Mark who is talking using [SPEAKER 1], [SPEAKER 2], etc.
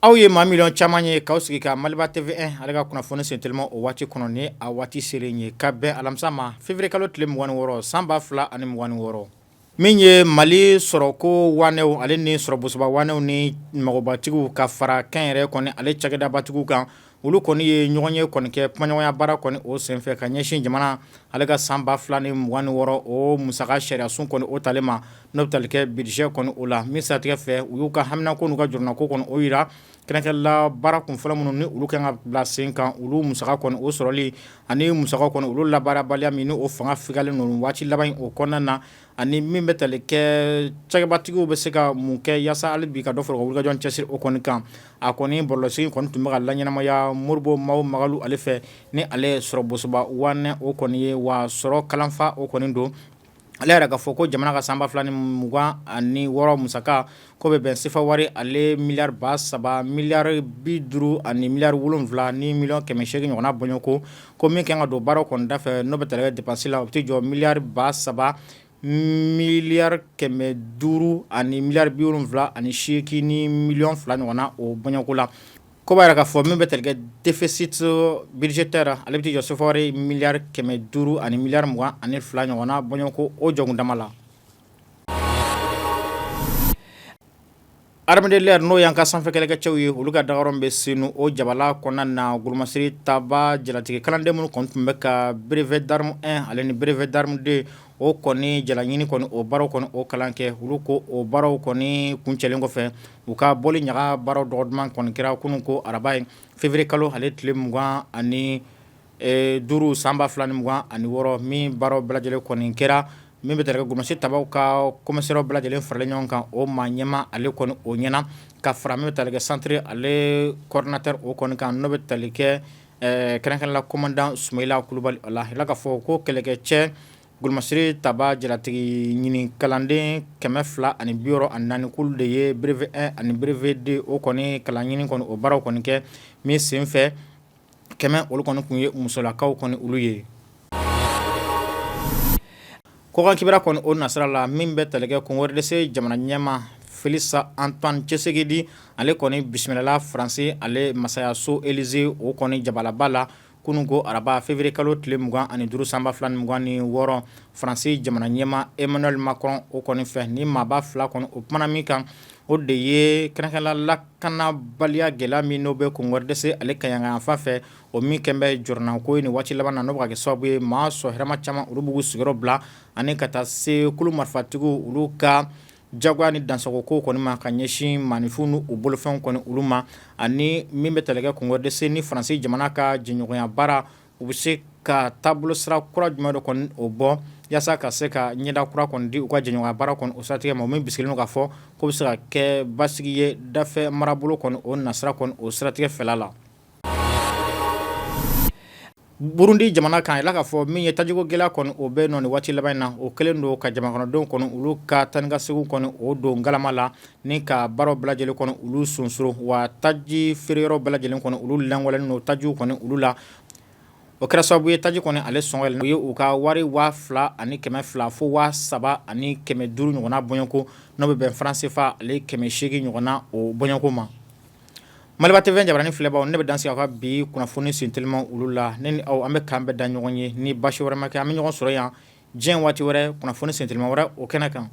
[SPEAKER 1] Aw ye maa miliyɔn caman ye k'aw sigi ka Maliba TV1 ale ka kunnafoni sentelima o waati kɔnɔ ni a waati selen ye ka bɛn alamisa ma février kalo tile 26 san 2026. Min ye Mali sɔrɔko wanɛw ale ni sɔrɔbosonba wanɛw ni magobatigiw ka fara kɛnyɛrɛye kɔni ale cakɛdabatigiw kan, olu kɔni ye ɲɔgɔnye kɔni kɛ kumaɲɔgɔnya baara kɔni o senfɛ ka ɲɛsin jamana ale ka san 2026 o musaka sariyasun kɔni o tali ma, n'o bɛ tali kɛ budget kɔni o la. Min siratigɛ fɛ, u y'u ka haminanko n'u ka jɔrɔnako kɔni o jira kɛrɛnkɛrɛnla baara kunfɔlɔ minnu ni olu kan ka bila sen kan, olu musaka kɔni o sɔrɔli ani musaka kɔni olu labaarabaliya min ni o fanga figalen don waati laban in o kɔnɔna na, ani min bɛ tali kɛ cakɛbatigiw bɛ se ka mun kɛ yaasa hali bi ka dɔ fara u ka wulikajɔ cɛsiri o kɔni kan. A kɔni barolɔsigi kɔni tun bɛ ka laɲɛnamaya Modibo Mao Magalu ale fɛ, ni ale ye sɔrɔbosonba wanɛ o kɔni ye, wa sɔrɔ kalanfa o kɔni don. Ale yɛrɛ k'a fɔ ko jamana ka san 2026 musaka ko bɛ bɛn sefa wari ale miliyari 3000 miliyari 50 ani miliyari 7 ni miliyɔn 800 ɲɔgɔnna bɔɲɔgɔnko, ko min kan ka don baara kɔni da fɛ, n'o bɛ tali kɛ dépense la, o bɛ t'i jɔ miliyari 3000 miliyari 500 ani miliyari 78 ni miliyɔn 2 ɲɔgɔnna o bɔɲɔgɔnko la. Ko b'a jira k'a fɔ min bɛ tali kɛ déficit budgétaire, ale bɛ t'i jɔ sefa wari miliyari 500 ani miliyari 22 ɲɔgɔnna bɔɲɔgɔnko o jɔkun dama la. Armée de l'air, n'o y'an ka sanfɛ kɛlɛkɛcɛw ye, olu ka dagayɔrɔ bɛ Senu o jabala kɔnɔna na, golomasiri taba jalatigi kalanden minnu kɔni tun bɛ ka brevet d'armes 1 ale ni brevet d'armes 2 o kɔni jalaɲini kɔni o baaraw kɔni o kalan kɛ, olu ko o baaraw kɔni kuncɛlen kɔfɛ, u ka bɔli ɲaga baaraw dɔgɔ duman kɔni kɛra kunun ko araba ye, février kalo ale tile 25 san 2026, min baaraw bɛɛ lajɛlen kɔni kɛra, min bɛ tali kɛ golomasiri tabaw ka commissaire bɛɛ lajɛlen faralen ɲɔgɔn kan o maa ɲɛmaa ale kɔni o ɲɛna, ka fara min bɛ tali kɛ centre ale coordinateur o kɔni kan, n'o bɛ tali kɛ kɛrɛnkɛrɛnla commandant Sumayila Kulubali la. A k'a fɔ ko kɛlɛkɛcɛ golomasiri taba jalatigi ɲini kalanden 264, k'olu de ye brevet 1 ani brevet 2 o kɔni kalan ɲini kɔni o baaraw kɔni kɛ, min senfɛ 100 olu kɔni tun ye musolakaw kɔni olu ye. Kɔkan kibaruya kɔni o nasira la, min bɛ tali kɛ Congo RDC jamana ɲɛmaa Félix Antoine Tshisekedi, ale kɔni bisimilala Faransi ale masayaso Élysée o kɔni jabalaba la kunun ko araba février kalo tile 25 san 2026, Faransi jamana ɲɛmaa Emmanuel Macron o kɔni fɛ. Ni maaba fila kɔni o kumana min kan, o de ye kɛrɛnkɛrɛnla lakanabaliya gɛlɛya min n'o bɛ Congo RDC ale kaɲaka fan fɛ, o min kɛlen bɛ jɔrɔnako ye nin waati laban na, n'o bɛ ka kɛ sababu ye maa sɔn hɛrɛma caman olu b'u sigiyɔrɔ bila, ani ka taa se kulu marifatigiw olu ka jagoya ni dansagoko kɔni ma ka ɲɛsin maaninfinw n'u bolofɛnw kɔni olu ma, ani min bɛ tali kɛ Congo RDC ni Faransi jamana ka jɛɲɔgɔnya baara, u bɛ se ka taabolo sira kura jumɛn dɔ kɔni o bɔ yaasa ka se ka ɲɛda kura kɔni di u ka jɛɲɔgɔnya baara kɔni o siratigɛ ma, o min bisigilen don k'a fɔ k'o bɛ se ka kɛ basigi ye dafɛ marabolo kɔni o nasira kɔni o siratigɛ fɛla la. Burundi jamana kan, a k'a fɔ min ye tajiko gɛlɛya kɔni o bɛ nɔ nin waati laban in na, o kɛlen don ka jamanakɔnɔdenw kɔni olu ka taa ni ka segin kɔni o don galama la, ni ka baaraw bɛɛ lajɛlen kɔni olu sonsoro, wa taji feereyɔrɔ bɛɛ lajɛlen kɔni olu lankolonlen don tajiw kɔni olu la. O kɛra sababu ye taji kɔni ale sɔngɔ yɛlɛnna, u ye u ka wari 2200 fo 3500 ɲɔgɔnna bɔɲɔgɔnko, n'o bɛ bɛn franc CFA ale 800 ɲɔgɔnna o bɔɲɔgɔnko ma. Maliba TV jabarani filɛbaw, ne bɛ dan sigi aw ka bi kunnafoni senteliman olu la. Ne ni aw, an bɛ k'an bɛɛ da ɲɔgɔn ye, ni basi wɛrɛ ma kɛ, an bɛ ɲɔgɔn sɔrɔ yan diɲɛ waati wɛrɛ, kunnafoni senteliman wɛrɛ o kɛnɛ kan.